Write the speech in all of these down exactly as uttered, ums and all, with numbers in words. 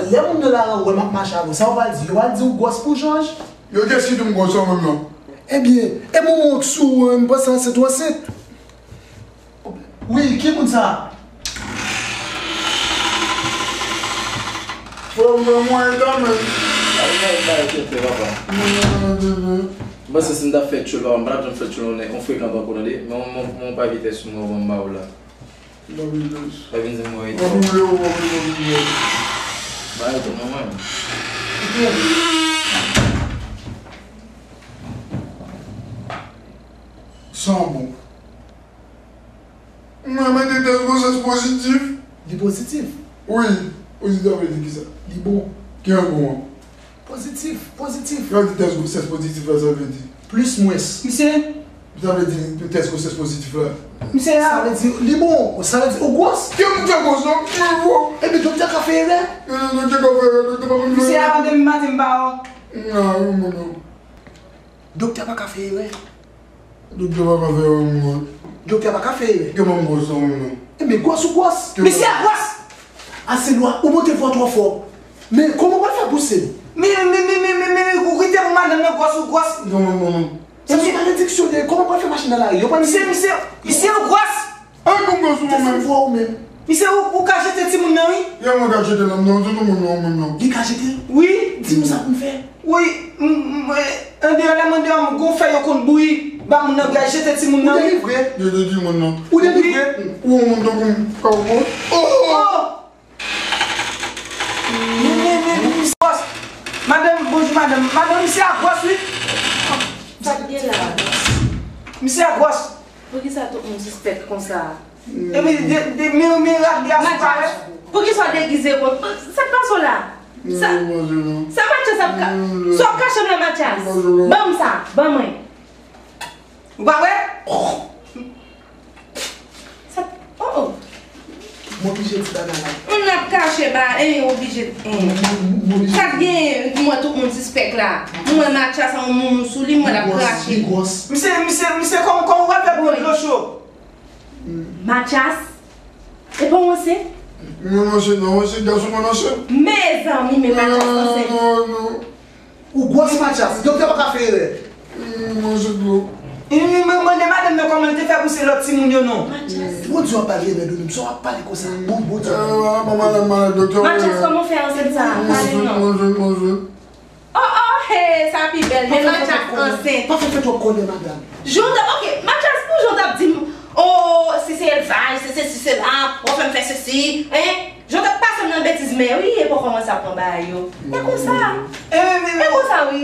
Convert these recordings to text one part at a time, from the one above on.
Lè moun nan laran wè m ap mache avè w, sa yo pral di? Yo pral di ou gwòs pou Jòj? Yo te si tou m gwòs ou menm non. Ebyen, e mwen mwen k sou ou, m panse ansent ou ansent. Wi, ki moun sa? Frè m, mwen, mwen, mwen, mwen. Ay, ay, ay, tete, papa. Mwen, se si m t ap fè tchoul, papa, m pa t ap janm fè tchoul, on frekan tankou nou de. Men, on, on, on pa vitès, mwen, mwen, mwen, la. Pa vin di m mwen. Ba yo tou nan mwen. San bon. Mwen mete tès gwosès pozitif. Li pozitif? Wi. Pozitif sa vle di kisa? Li bon. Ki an bon an? Pozitif, pozitif. Lè w di tès gwosès pozitif la, sa vle di? Plis mwens. Misye. Sa vle di tès gwosès pozitif la? Misye a. Sa vle di li bon. Sa vle di ou gwòs. Ki moun fè gwòs non? Mwen gwòs. Epi doktè ka fè erè. Doktè ka fè erè, doktè pa konn fè erè. Misye a, depi maten m pa wè w. Non, non, non. Doktè pa ka fè erè. Doktè pa ka fè erè, mwen. Doktè pa ka fè erè. Ke mwen gwòs, mwen, non. Ebyen, gwòs ou gwòs. Misye a gwòs! Aselwa, ou monte vwa twò fò. Men, kòman w pral fè pouse l? Men, men, men, men, men, men, ou kite pou madanm nan gwòs ou gwòs. Non, non, non, non. Sa se malediksyon de, kòman w pral fè mache nan lari? Yo pral... Misye, misye, misye ou gwòs! Ay, bon, bon, sou mwen menm. Fè vwa ou menm. Misye, ou, ou ka jete timoun nan, wi. Ya, mwen ka jete l, non, se nou moun nan, moun nan. Li ka jete l? Wi. Di nou sa pou n fè. Wi, m, m, andeyò, lè m andeyò, m gon fè yo konn bouyi. Ba moun nan, bra jete timoun nan, wi. Ou delivre? Jete timoun nan. Ou delivre? Wi. Ou moun tankou m, ka ou bon? Oh! Oh! Men, men, men, men, misye gwòs. Madanm, bonjou, madanm. Madanm, misye a gwòs, wi. Sa k gen la? Misye a gwòs. Poukisa tout moun sispèk konsa? Epi, de, de, men, men rad li a sou parèt. Poukisa w degize kon sa? Sa k pase w la? Sa, sa Matyas ap ka, sa w ap kache m la, Matyas? Ban m sa, ban mwen. Ou pa wè? Sa, oh, oh. M oblije di bagay la. Moun ap kache ba, en, oblije, en. M, m, m oblije. Sa k gen, m wè tout moun sispèk la. M wè Matyas an moun sou li, m wè l ap krache. Li gwòs, li gwòs. Misye, misye, misye, kòman, kòman w ap fè pou dlo cho? Matyas, e pa w ansent? Mwen ansent, non, ansent, gason pa ansent. Mezanmi, men Matyas ansent. Non, non, non. Ou gwòs Matyas, doktè pa ka fè erè. Mwen se dlo. Mwen mande madanm nan kòman l te fè pouse lòt timoun yo non. Matyas. Bondye w ap pale, men Donim, sa w ap pale konsa. Bon, Bondye. Matyas, kòman w fè ansent sa? Pale non. Mwen se, mwen se. Oh, oh, he, sa pi bèl, men Matyas ansent. Pa fè fè twòp kòlè, madanm. Jan w t ap, ok, Matyas, pou jan w t ap di m, oh, si se elvaj, se sesi, se la, w ap fè m fè sesi, en? Jan w t ap pase m nan betiz, men wi, e poko kòmanse ap pran bagay yo. E konsa. E konsa, wi.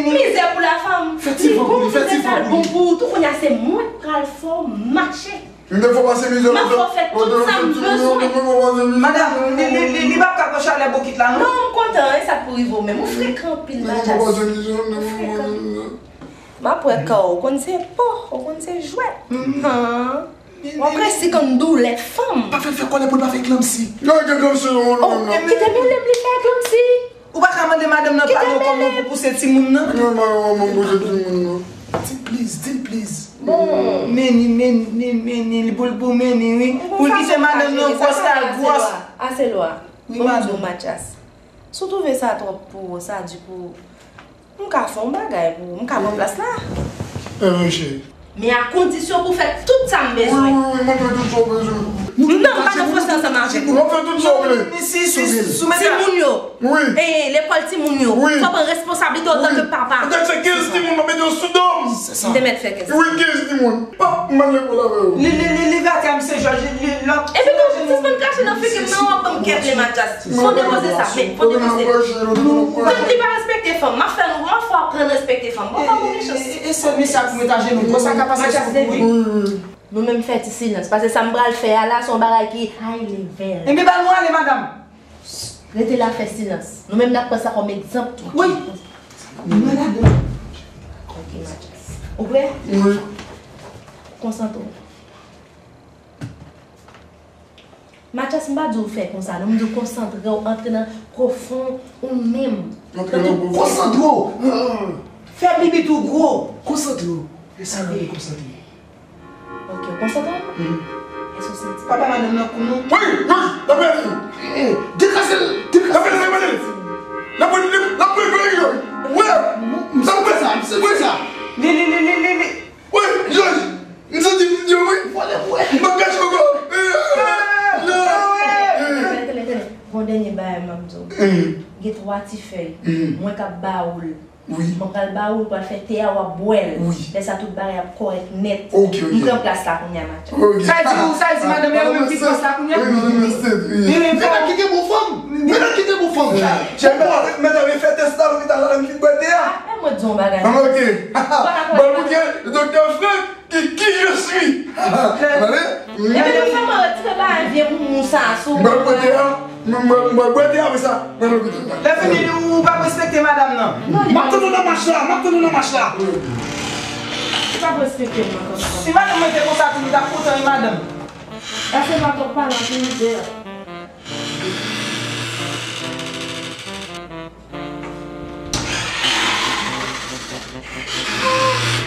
Mizè pou la fanm. Li bon pou tèt la, li bon pou ou tou, kounye a se mwen k pral fè w mache. M te fè w pase mizè. M ap fè w fè tout sa m bezwen. Madanm, li, li, li, li p ap ka pran chalè bokit la, non? Non, m kontan, e sa k pou rive w menm. Ou frekan anpil, Matyas. Ou frekan. M ap wè kò w, ou konn se po, ou konn se jwèt. W ap resi konn doulè fanm. Pa fè l fè kòlè pou l pa fè eklanpsi. Yo, eklanpsi, non, non, non. Kite mele m li fè eklanpsi. Ou pa ka mande madanm nan padon kòman pou pouse timoun nan? Non, non, non, pouse timoun nan. Di l please, di l please. Bon. Meni, meni, meni, li pou, li pou meni, wi. Pou l kite madanm nan gwòs la gwòs. Aselwa. Wi, madanm. Matyas. Si w twouve sa twòp pou ou, sa di pou ou, m ka fè yon bagay pou ou, m ka pran plas la. E, monchè. Men a kondisyon pou fè tout sa m bezwen. Wi, wi, wi, m ap fè tout sa w bezwen. Non, m pa nan fòse ansanm avèk ou. M ap fè tout sa w vle. Si, si, si, si, timoun yo. Wi. E, lekòl timoun yo. Wi. Fò w pran responsablite w antanke papa. Ou te fè kenz timoun, m ap mete yo sou do m. Se sa. M te mèt fè kenz. Wi, kenz timoun. Pap, m al lekòl avè yo. Li, li, li, li gate a misye Jòj, li, li, lòt. Epi tou, sispann krache nan figi m nan, w ap ban m kè ble, Matyas. Fò depoze sa, men, fò depoze. Tout li pa respekte fanm. M ap fè nou, w ap fè w aprann respekte fanm. W ap ban mwen chans. E, e, e sèl mesye a pou met ajenou. Konsa ka pase sou kou, wi. Nou menm fè ti silans. Paske sa m pral fè a la, se yon bagay ki high level. Ebyen, ba nou ale, madanm. Rete la, fè silans. Nou menm n ap pran sa kòm egzanp tou. Wi. Nou la, nou. Ok, Matyas. Ou prè? Wi. Konsantre w. Matyas, m pa di w fè konsa, non. M di w konsantre w, antre nan pwofon ou menm. Antre nan pwofon. Konsantre w! Fè bibit ou gwo! Konsantre w! E sa nou rele konsantre. Ok, w konsantre? Èske w santi? Papa madanm nan kou nou. Wi, wi, l ap pèdi. Eh, degaje l, degaje l. Dènye bagay m ap di w. Gen twa ti fèy. Mwen k ap ba ou l. Wi. Mwen pral ba ou l, pral fè te a, w ap bwè l. Wi. Lè sa tout bagay ap kòrèk nèt. Ok, ok. M pran plas la kounye a, Mathias. Ok. Sa di ou, sa di madanm yo, menm ki plas la kounye a? Wi, madanm yo sèt, wi. Wi, men medam ki gen bon fanm. Medam ki gen bon fanm. Medam, medam, e fè tès la lopital la, menm ki bwè te a. Ah, men mwen di yon bagay. Ah, ok. Bon, ok, doktè Frank. Qui, qui je suis? Tande? Epi nou fè mwen retire bagay vye moumou sa sou. Mwen pote a, mwen, mwen, mwen pote a, apre sa, mwen lopital la. Lè fini, ou pa respekte madanm nan. M ap tann ou nan mach la, m ap tann ou nan mach la. Li pa respekte mwen konsa. Si madanm mwen te konsa tou, li t ap kontan, wi, madanm. Èske m ap pale anpil mizè?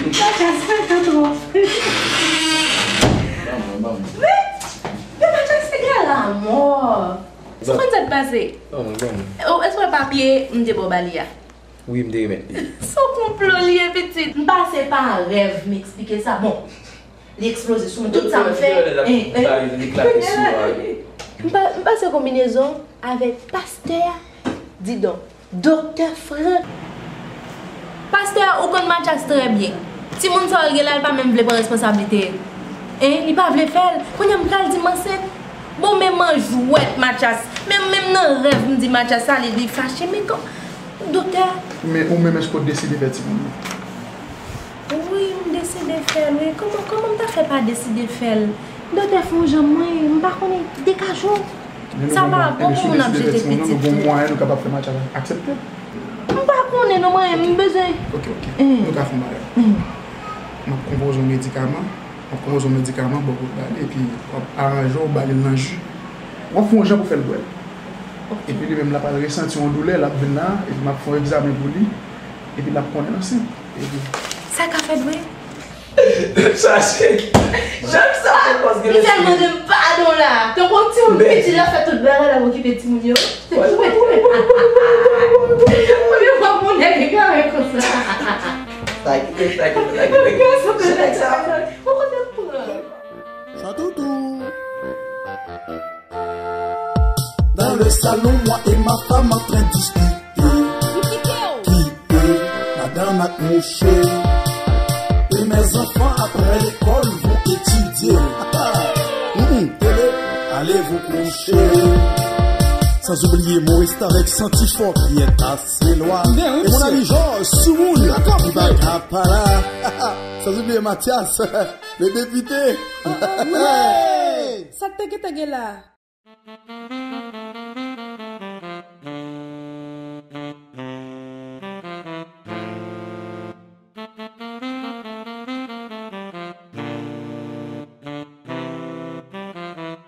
Mathias fè tan twòp. Ban mwen, ban mwen. Men, men Mathias se gala mò. Sa konn sa k pase? Ban mwen, ban mwen. Ou, èske w wè papye m te ba w ba li a? Wi, m te remèt li. Se yon konplo li ye, pitit. M pase pa rèv, m eksplike sa. Bon, li eksploze sou mwen. Tout sa m fè. Li eklate sou mwen. M pa, m pase konbinezon avèk pastè a. Didon, Doktè Frank. Pastè a, ou konn Mathias trè byen. Timoun sa yo gen la, li pa menm vle pran responsablite. Hein, li pa vle fè l. Kounye a m pral di m ansent. Bon, men man jwèt, Mathias. Menm, menm nan rèv, m di Mathias sa, li, li fache. Men kon, doktè. Men ou menm, èske w deside fè timoun nan? Wi, m deside fè l, wi. Kòman, kòman m ta fè pa deside fè l? Doktè, fè yon jan mwen, m pa konnen, dekache w. Sa pa bon pou moun ap jete pitit. Nou gon mwayen nou kapab fè Mathias aksepte. M pa konnen non, mwen, m bezwen. Ok, ok. Nou ka fè yon bagay. M ap konpoze yon medikaman. M ap konpoze yon medikaman, bon, pou l bale, epi w ap aranje w, bale l nan ji. W ap fè yon jan pou fè l bwè l. Epi li menm, l ap al resanti yon doulè, l ap vin la, epi m ap fè yon egzamen pou li, epi l ap konnen l ansent. Epi sa ka fèt vre? Chache. Jèm sa fè kòz gen lespri. Li fè l mande m padon la. Tankou yon timoun piti, l ap fè tout bagay, l ap okipe timoun yo. Premye fwa pou nèg egare konsa. Sa kite, sa kite, sa kite. Nèg yo sou de nèg sa. Ou konn pran. Sa toutou. Dans le salon, moi et ma femme en train de discuter. Qui peut, madame ak mouche. Et mes enfants après l'école vont étudier. Mm, télé, allez vous coucher. Sans oublier Maurice avec Santifort qui est assez loin. Et mon ami Georges Soumoun qui bat Kapala. Sans oublier Mathias, le député. Sa k te gentan gen la?